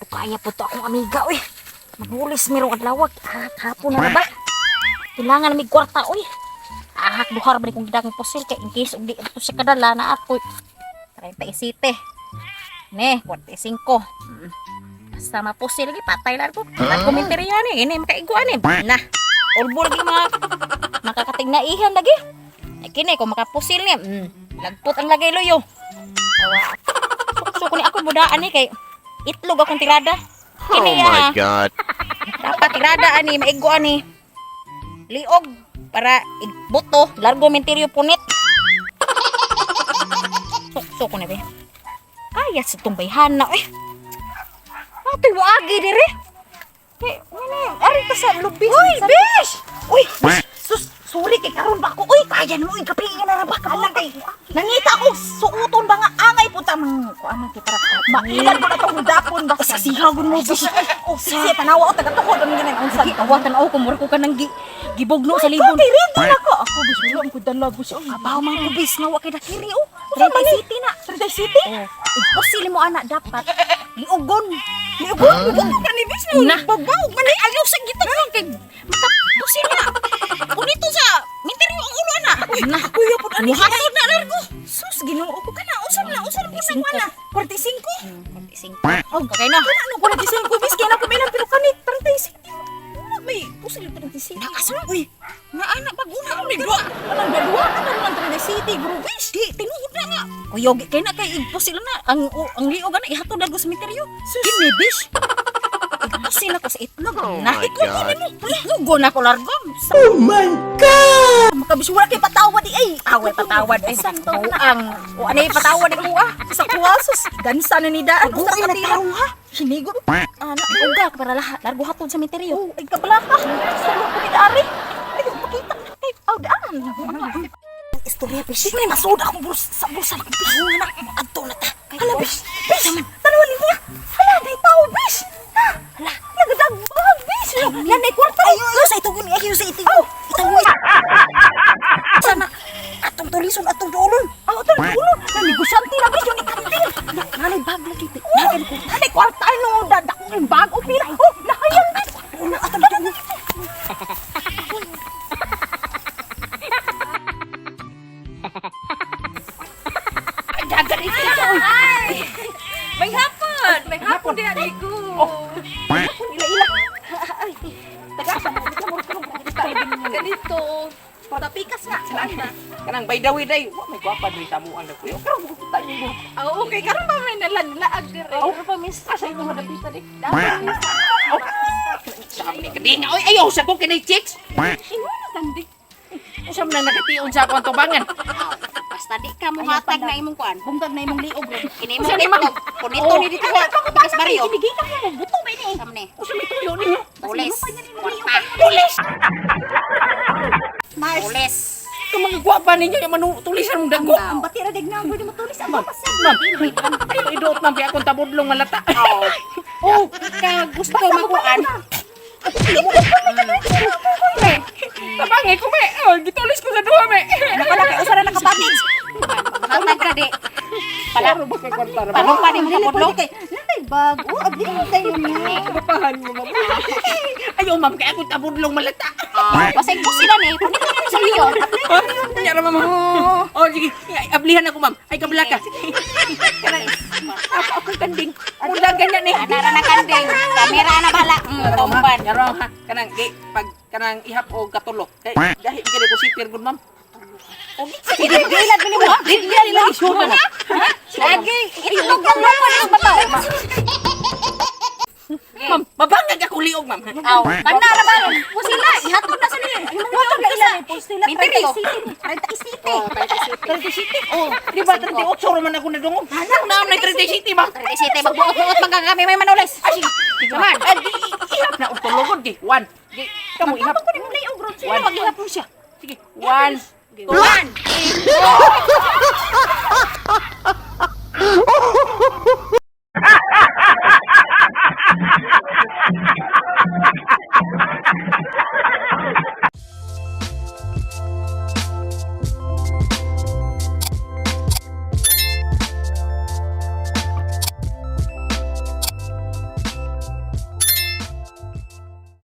Kaya po to akong amiga, uy. Maghulis merong adlaw, ah, hapon na na ba? Kailangan na may kwarta, uy. Ahak duhar ba ni kong gidakong pusil kay in case og di ito sa kadala na ako. 37. Ne, 45. Basta mapusil lagi patay lang ko. Huh? Komentaryo ni, ini makaiguan ni. Na. Ulbo lagi mga makakatingnaihan lagi. Ay kini kung makapusil ni, lagpot ang lagay loyo. Awa. Sukso ko ni ako budaan ni kay itlog akong tirada. Oh Kini my ah. God. Dapat tirada ani maigo ani. Liog para igbuto, largo mentiryo punit. Sukso ko na be. Kaya sa tumbayhana eh. Atoy waagi dire. Eh, wala, ari ka sa lubis. Uy, bish! Uy, sus, sorry kay karon ba ako. Uy, kaya mo, uy, kapi na ra ba ka kay. Nangita ako suoton ba nga angay punta mang kuan man kita. Mailan ko na tong dapon ba sa sihagon mo bish. Oh, sige, tanawa o taga tuhod ang ganan unsa. Awa tanaw ko mura ko kanang gibugno sa libon. Kay ready na ko. Ako bish wala ko dala bish. Kabaw man ko bish nga wa kay dakiri oh. Trentay City na. Trentay City? Oh. Imposible mo ana dapat liugon. Liugon, liugon ka ni bish na. Bagbaw man ay ayaw sa gitag lang kay makapusil na. Kunito sa minteryo ang ulo ana. Na. Kuya pud ani. Muhatod na largo. Sus, Ginoo ko kana usab na usab po sa wala. 45. 45. Oh, kay na. Kana no 45 bis kay na kumilan pero kani 35. Wala may pusil 35. Nakasa uy. Nga ana pag una ko ni duwa. Anang duwa ka man 30 City bro bis. Di tinuod na nga. Kuyogi kay na kay igpusil na ang liog ana ihatod na sa cementerio. Kini bis. Igpusil ako sa itlog. Oh Na my itlog God. ni mo. Itlog na ko largo. Oh my God! Makabis wala kay patawad di ay. Away patawad ay. Santo na. Ang o anay patawad ni kuha. Sa kuwasos, gansa na ni daan. Ago Usa ay ka nagtao ha. Hinigo. Ana, uga para lahat largo hatod sa cementerio. Oh, ay kabalaka. Sulod ko ni dari. Ay, makita na kay. Aw, daan. Istorya bis. Di man masuod akong bulsa sa bulsa na bis. Na adto na ta. Hala, bis. Bis, tanawan niya. Hala, nay tao, bis. Ha, Hala. nagadagbag, bis. Nanay kwarta. Ay, ayo sa itugon, ayo sa itugon. Itaw. Sana atong tulison atong duolon. Aw, atong dulo. Na negosyante na, bis, yung ikantin. Na nanay bag lagi. Nanay ko. Nanay kwarta, no. Dadako yung bag. O, pila. Oh, nahayang, bis. Duolon atong duolon. Ay, dagan ito. Ay, may hapon. May hapon din, amigo. Ila-ila. Ay, taga Ganito. Tapikas nga. Kanang by the way day, wa may gwapa diri sa amuang nagpuyo. Karon mo kita nimo. Oo, okay. Karon pa may nalanlaag dire. Oh, Karon pa miss. Asa imo hadapita di? Oh. Sabi ni kadinga, oy ayaw sa ko kinay chicks. Imo na tandi. Usa man nang nakation sa akong tubangan. Basta di ka muhatag na imong kuan. Bungkag na imong liog. Kini imong Usa ni, ma'am? itlog. Punito ni dito sa Pikas Barrio. Ibigay ka mo buto ba ini? Samne. Usa may tuyo ninyo. Tulis. Kwarta. Tulis. Mars. Tulis. Ka mga gwapa ninyo yung manu tulisan mong dagko. Ang batira dig na pwede matulis ang bapas. Ma'am, ayaw iduot ma'am kay akong tabudlong malata. Oh, ka gusto makuan. Me, tabangi ko me. Oh, gitulis ko sa duha me. Wala kay usa ra nakapackage. Matag ka di. Pala ba kay kwarta ra? Palong pa ni mo kabudlong. Kay nanay bag. Oh, abli mo tayo ni. Kapahan mo ma'am. Ayaw ma'am kay akong tabudlong malata. Basta imposible ni. Punito na ni sa liyo. Nya ra ma'am. Oh, sige. Ay, ablihan ako ma'am. Ay kabla ka. Kanang ako akong kanding. Mula ganyan eh. Ana ra na kanding. Kamera na bala. Tumban. Yaro ha. Kanang di pag kanang ihap o katulo. Kay gahi gid ko sipir gud ma'am. Gilag ni mo. Di di lagi sure na. Lagi itlog ang lupa ng bato. Ma'am, mabangag ako liog ma'am. Aw, kana ra ba? Pusila, ihatod na sa liyo. Motor na ila ni postila Minteryo. 30 City. Oh, 30 City. Oh, di ba 38 ra man ako nadungog? Ano na na 30 City ma'am? 30 City, magbuot-buot man ka kami may manulis. Ay, sige. Sige, ma'am. Ay, ihap na og tulogod gi. One. Gi, kamo ihap. Ko ni mo liog ron sila One. maghihapon siya. Sige. One. One.